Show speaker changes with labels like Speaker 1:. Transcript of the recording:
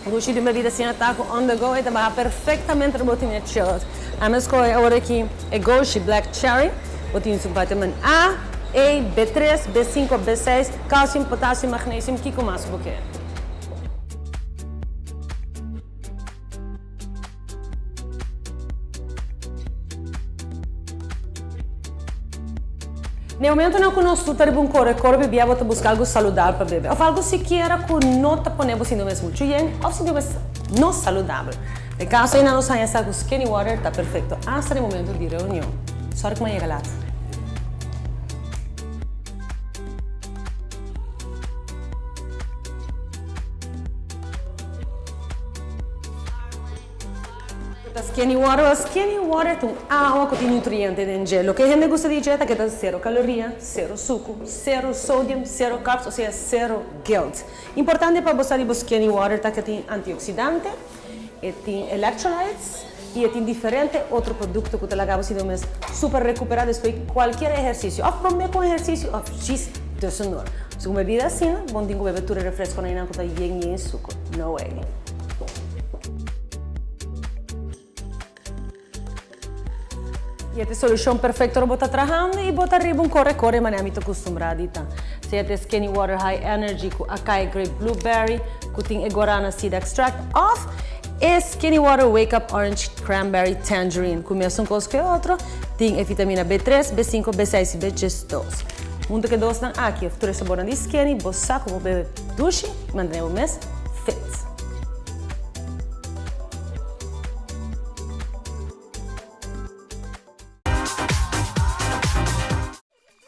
Speaker 1: Dushi di un bebida asina ta cu on the go e ta baha perfectamente ora bo tin e chilled. Ami a scoge awor aki e Goji Black Cherry. Bo tin su vitamin A, E, B tres, B sinku, B seis, calcium, potassium, magnesium, kico mas bo ke? Na e momentonan ku nos tur ta riba un kore kore bibia bo ta buska algu saludabel pa bebe òf algu sikiera ku no ta pone bo sinti bo mes muchu yen òf sinti bo mes no saludabel. Den kaso einan nos haña sa ku skinny water ta perfekto asta den momento di reunion. Sòri ku mi a yega lat. Ta skinny water? Well, skinny water ta un awa ku tin nutriente den dje. Loke hende gusta di dje ta ke ta sero kaloria, sero suku, sero sodium, sero carbs, osea sero guilt. Importante pa bo sa di bo skinny water ta ke tin antioksidante, e tin electrolytes i e tin diferente otro produkto ku ta laga bo sinti bo mes super rekupera despues di kualkier ehersisio òf promé ku un ehersisio òf djis tussendoor. Si un bebida asina, bo no tin ku bebe tur e refreskonan einan ku ta yen yen suku. No way. I e ta e solushon perfekto ora bo ta trahando i bo ta riba un kore kore manera mi ta kustumbrá di ta. Sea ta e Skinny Water High Energy ku Acai Grape Blueberry ku tin e guarana seed extract òf e Skinny Water Wake Up Orange Cranberry Tangerine ku mesun kos ku e otro tin e vitamina B tres, B sinku, B seis i B diesdos. Huntu ku e dosnan aki òf tur e sabornan di Skinny bo sa ku bo bebe dushi i mantené bo mes fit.